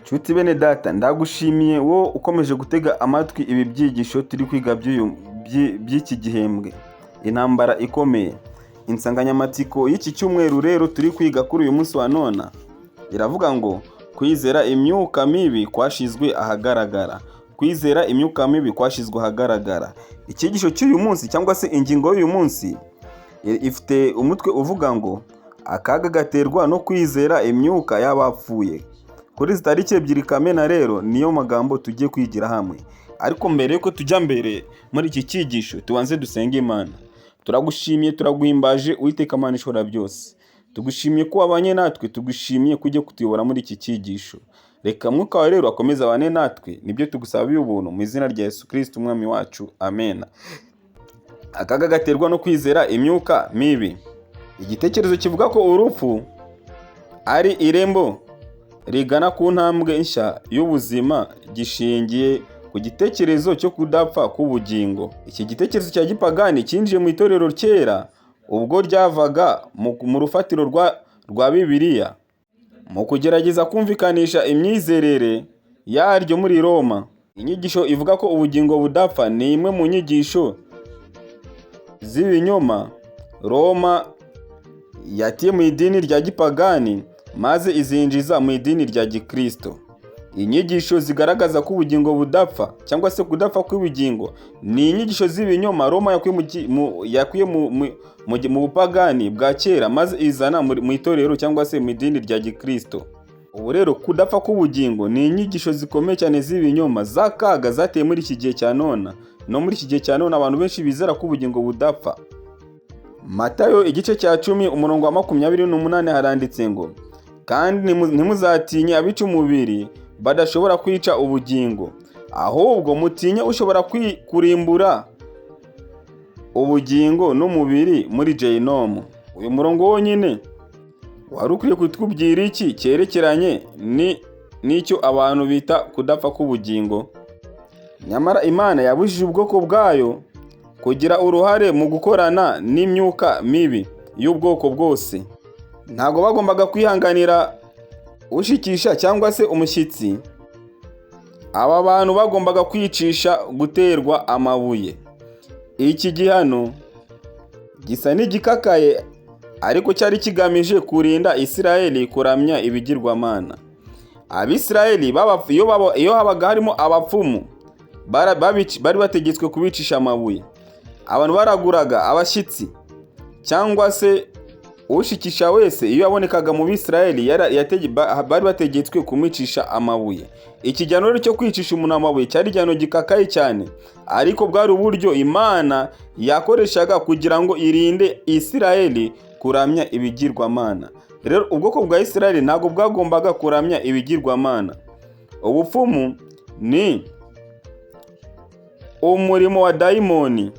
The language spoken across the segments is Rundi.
Nshuti bene data, ndagushimiye wowe ukomeje gutega amatwi ibi byigisho turi kwiga by'iki gihembwe, intambara ikomeye. Insanganyamatsiko y'iki cyumweru rero turi kwiga kuri uyu munsi wa none iravuga ngo kwizera imyuka mibi kwashizwe ahagaragara. Kwizera imyuka mibi kwashizwe ahagaragara. Icyigisho cy'uyu munsi cyangwa se ingingo y'uyu munsi ifite umutwe uvuga ngo akaga gaterwa no kwizera imyuka y'abapfuye. Kuri izi tariki 2 Kamena rero niyo magambo tugiye kwigira hamwe. Ariko mbere yuko tujya mbere muri iki cyigisho, tubanze dusenge Imana. Turagushimiye, turaguhimbaje, Uwiteka Mana ishobora byose. Tugushimiye ko wabanye natwe, tugushimiye ko ugiye kutuyobora muri iki cyigisho. Reka Mwuka wawe rero akomeze abane natwe, nibyo tugusabiye ubuntu mu izina rya Yesu Kristo Umwami wacu. Amen. Akaga gaterwa no kwizera imyuka mibi. Igitekerezo kivuga ko urupfu ari irembo rigana ku ntambwe nshya y'ubuzima gishingiye ku gitekerezo cyo kudapfa k'ubugingo. Iki gitekerezo cya gipagani cyinjiye mu itorero kera ubwo ryavaga mu rufatiro rwa Bibiliya mu kugerageza kumvikanisha imyizerere yaryo muri Roma. Inyigisho ivuga ko ubugingo budapfa ni imwe mu nyigisho z'ibinyoma Roma yatiye mu idini rya gipagani maze izinjiza mu idini rya gikristo. Inyigisho zigaragaza ko ubugingo budapfa cyangwa se kudapfa kw'ubugingo ni inyigisho z'ibinyoma Roma yakuye mu bupagani bwa kera maze izana mu itorero cyangwa se mu idini rya gikristo. Ubu rero kudapfa k'ubugingo ni inyigisho zikomeye cyane z'ibinyoma z'akaga zateye muri iki gihe cya none. No muri iki gihe cya none abantu benshi bizera ko ubugingo budapfa. Matayo igice cya 10 umurongo wa 28 haranditse ngo kandi ntimuzatinye abica umubiri badashobora kwica ubugingo, ahubwo mutinye ushobora kurimbura ubugingo n'umubiri muri Gehinomu. Uyu murongo wonyine wari ukwiye kutubwira iki cyerekeranye n'icyo abantu bita kudapfa k'ubugingo. Nyamara Imana yabujije ubwoko bwayo kugira uruhare mu gukorana n'imyuka mibi y'ubwoko bwose. Ntabwo bagombaga kwihanganira ushikisha cyangwa se umushyitsi. Aba bantu bagombaga kwicisha guterwa amabuye. Iki gihano gisa n'igikakaye, ariko cyari kigamije kurinda Isirayeli kuramya ibigirwamana. Abisirayeli iyo habaga harimo abapfumu, bari bategetswe kubicisha amabuye. Abantu baraguraga abashyitsi cyangwa se ushikisha wese iyo yabonekaga mu Bisirayeli bari bategetswe kumwicisha amabuye. Iki gihano rero cyo kwicisha umuntu amabuye cyari igihano gikakaye cyane, ariko bwari uburyo Imana yakoreshaga kugira ngo irinde Isirayeli kuramya ibigirwamana. Rero ubwoko bwa Isirayeli ntabwo bwagombaga kuramya ibigirwamana. Ubupfumu ni umurimo wa dayimoni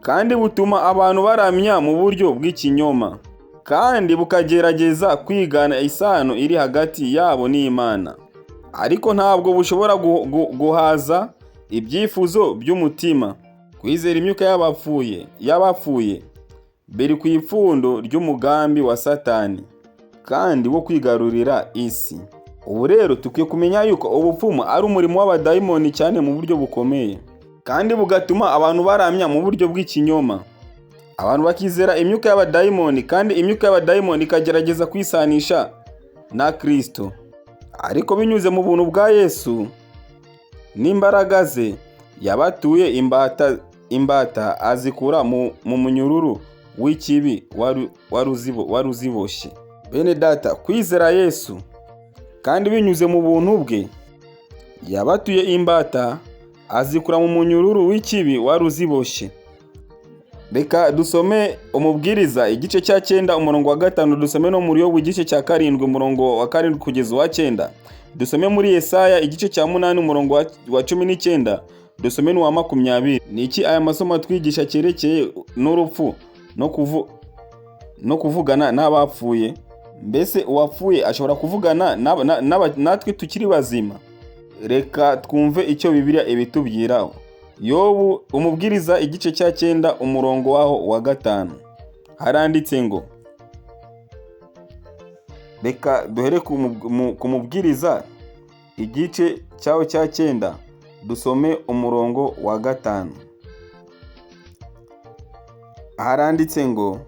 kandi butuma abantu baramya mu buryo bw'ikinyoma, kandi bukagerageza kwigana isano iri hagati yabo n'Imana. Ariko ntabwo bushobora guhaza ibyifuzo by'umutima. Kwizera imyuka y'abapfuye biri ku ipfundo ry'umugambi wa Satani kandi wo kwigarurira isi. Ubu rero dukwiye kumenya yuko ubupfumu ari umurimo w'abadayimoni cyane mu buryo bukomeye, kandi bugatuma abantu baramya mu buryo bw'ikinyoma. Abantu bakizera imyuka y'abadayimoni, kandi imyuka y'abadayimoni ikagerageza kwisanisha na Kristo. Ariko binyuze mu buntu bwa Yesu n'imbaraga ze, yabatuye imbata azikura mu munyururu w'ikibi wari uziboshye. Bene data, kwizera Yesu kandi binyuze mu buntu bwe, yabatuye imbata azikura mu munyururu w'ikibi wari uziboshye. Reka dusome Umubwiriza igice cya 9 umurongo wa 5, dusome no muri Yobu igice cya 7 umurongo wa 7 kugeza uwa 9, dusome muri Yesaya igice cya 8 umurongo wa 19, dusome n'uwa 20. Ni iki aya masomo atwigisha cyerekeye n'urupfu no kuvugana n'abapfuye? Mbese uwapfuye ashobora kuvugana natwe tukiri bazima? Reka twumve icyo Bibiliya ibitubwiraho. Yobu, Umubwiriza igice cya 9 umurongo waho wa 5 haranditse ngo, reka duhere ku Mubwiriza. igice cyawo cya 9, dusome umurongo wa 5. Haranditse ngo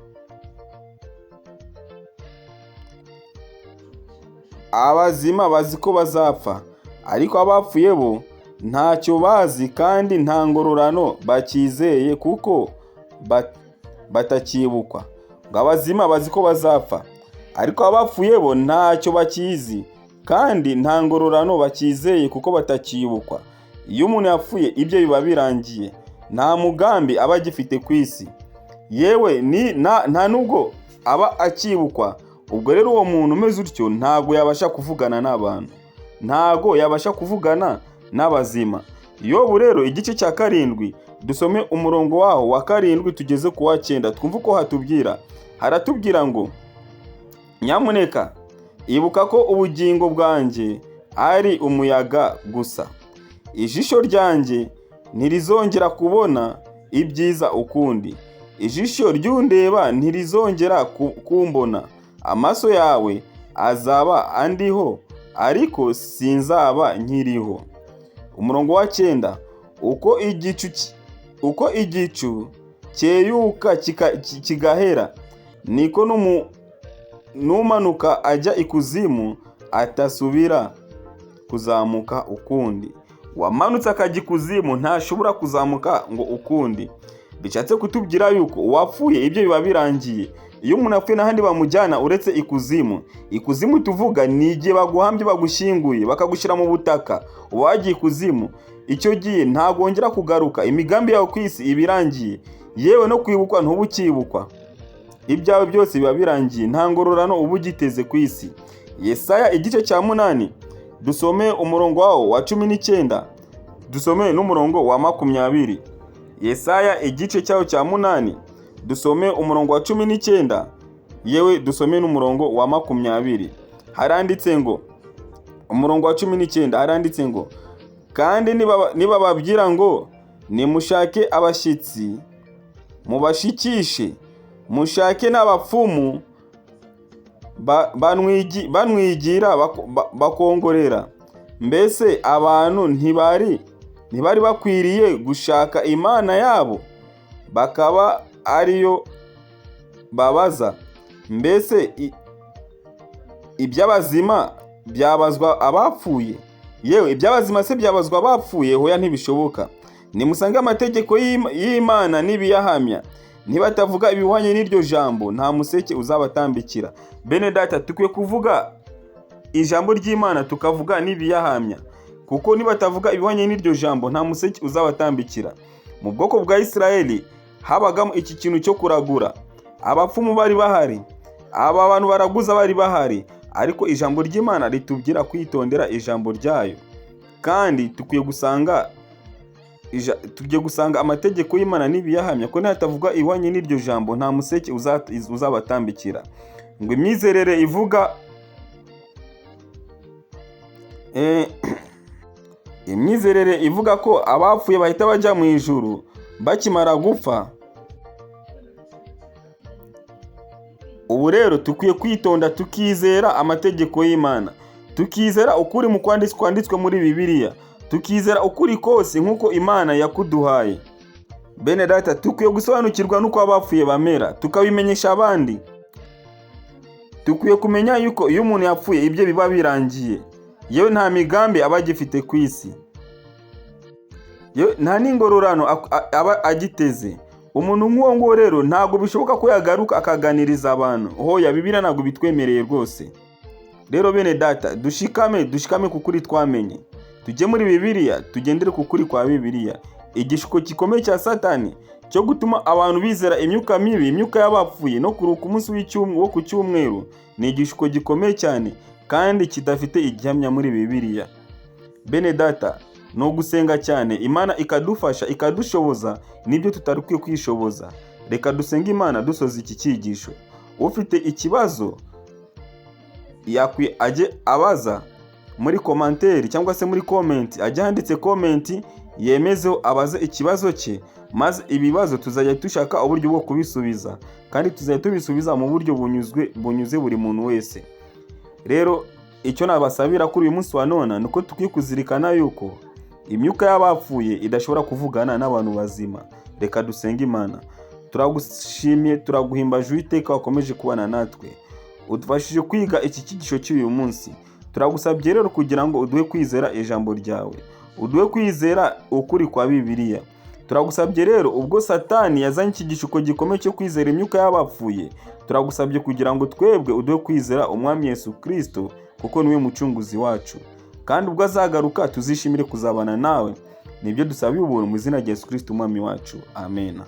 abazima bazi ko bazapfa, ariko abapfuye bo ntacyo bazi kandi nta ngororano bakizeye kuko batakibukwa. Ngo abazima bazi ko bazapfa, ariko abapfuye bo ntacyo bakizi kandi nta ngororano bakizeye kuko batakibukwa. Iyo umuntu yapfuye ibyo biba birangiye, nta mugambi aba agifite ku isi, yewe nta nubwo aba akibukwa. Ubwo rero uwo muntu umeze utyo ntago yabasha kuvugana n'abantu, ntago yabasha kuvugana n'abazima. Yobu rero igice cya 7, dusome umurongo waho wa 7 tugeze ku wa 9, twumve uko hatubwira. Haratubwira ngo nyamuneka ibuka ko ubugingo bwanjye ari umuyaga gusa, ijisho ryanjye ntirizongera kubona ibyiza ukundi, ijisho ry'undeba ntirizongera kumbona, amaso yawe azaba andiho ariko sinzaba nkiriho. Umurongo wa 9, uko igicu cyeyuka kigahera, niko n'umanuka ajya ikuzimu atasubira kuzamuka ukundi. Wamanutse akajya ikuzimu ntashobora kuzamuka ngo ukundi. Bishatse kutubwira yuko uwapfuye ibyo biba birangiye. Iyo umuntu apfuye n'ahandi bamujyana uretse ikuzimu. Ikuzimu tuvuga ni igihe baguhambye bagushyinguye bakagushyira mu butaka, uba wagiye ikuzimu. Icyo gihe ntabwo wongera kugaruka, imigambi yawe ku isi iba irangiye, yewe no kwibukwa ntuba ukibukwa, ibyawe byose biba birangiye, nta ngororano uba ugiteze ku isi. Yesaya igice cya 8, dusome umurongo wawo wa 19, dusome n'umurongo wa 20. Yesaya igice cyawo cya 8, dusome umurongo wa 19, yewe dusome n'umurongo wa 20. Haranditse ngo umurongo wa 19 haranditse ngo kandi nibababwira ngo nimushake abashyitsi mubashikishe, mushake n'abapfumu banwigira bakongorera, mbese abantu ntibari bakwiriye gushaka Imana yabo bakaba ariyo babaza? Mbese iby'abazima byabazwa abapfuye? Yewe iby'abazima se byabazwa abapfuye? Hoya ntibishoboka. Nimusange amategeko y'Imana n'ibiyahamya, nibatavuga ibihwanye n'iryo jambo nta museke uzabatambikira. Bene data, tukwiye kuvuga ijambo ry'Imana tukavuga n'ibiyahamya, kuko nibatavuga ibihwanye n'iryo jambo nta museke uzabatambikira. Mu bwoko bwa Isirayeli habagamo iki kintu cyo kuragura, abapfumu bari bahari, aba bantu baraguza bari bahari, ariko ijambo ry'Imana ritubwira kwitondera ijambo ryayo, kandi tukwiye gusanga amategeko y'Imana n'ibiyahamya, ko nihatavuga ihwanye n'iryo jambo nta museke uzabatambikira. Ngo imyizerere ivuga imyizerere ivuga ko abapfuye bahita bajya mu ijuru bakimara gupfa. Ubu rero tukwiye kwitonda tukizera amategeko y'Imana, tukizera ukuri mu kwanditswe muri Bibiliya, tukizera ukuri kose nk'uko Imana yakuduhaye. Bene data, tukwiye gusobanukirwa n'uko abapfuye bamera, tukabimenyesha abandi. Tukwiye kumenya yuko iyo umuntu yapfuye ibyo biba birangiye, yewe nta migambi aba agifite ku isi, nta n'ingororano aba agiteze. Umuntu nk'uwo nguwo rero ntabwo bishoboka ko yagaruka akaganiriza abantu. Hoya Bibiliya ntabwo bitwemereye rwose. Rero bene data, dushikame ku kuri twamenye, tujye muri Bibiliya, tugendere ku kuri kwa Bibiliya. Igishuko gikomeye cya Satani cyo gutuma abantu bizera imyuka mibi, imyuka y'abapfuye no kuruka umunsi wo ku cyumweru ni igishuko gikomeye cyane kandi kidafite igihamya muri Bibiliya. Bene data, ni ugusenga cyane Imana ikadufasha ikadushoboza nibyo tutari kwishoboza. Reka dusenge Imana dusoza iki cyigisho. Ufite ikibazo ajye abaza muri komanteri cyangwa se muri komenti, ajye handitse komenti yemezeho abaze ikibazo cye, maze ibibazo tuzajya dushaka uburyo bwo kubisubiza, kandi tuzajya tubisubiza mu buryo bunyuze buri muntu wese. Rero Icyo nabasabira kuri uyu munsi wa none ni uko tukwiye kuzirikana yuko imyuka y'abapfuye idashobora kuvugana n'abantu bazima. Reka dusenge Imana. Turagushimiye, turaguhimbaje Uwiteka wakomeje kubana natwe, udufashije kwiga iki cyigisho cy'uyu munsi. Turagusabye rero kugira ngo uduhe kwizera ijambo ryawe, uduhe kwizera ukuri kwa Bibiliya. Turagusabye rero, ubwo Satani yazanye iki gishuko gikomeye cyo kwizera imyuka y'abapfuye, turagusabye kugira ngo twebwe uduhe kwizera Umwami Yesu Kirisito, kuko niwe mucunguzi wacu, kandi ubwo azagaruka tuzishimire kuzabana nawe. Nibyo dusabiye ubuntu mu izina rya Yesu Kirisito Umwami wacu, amen.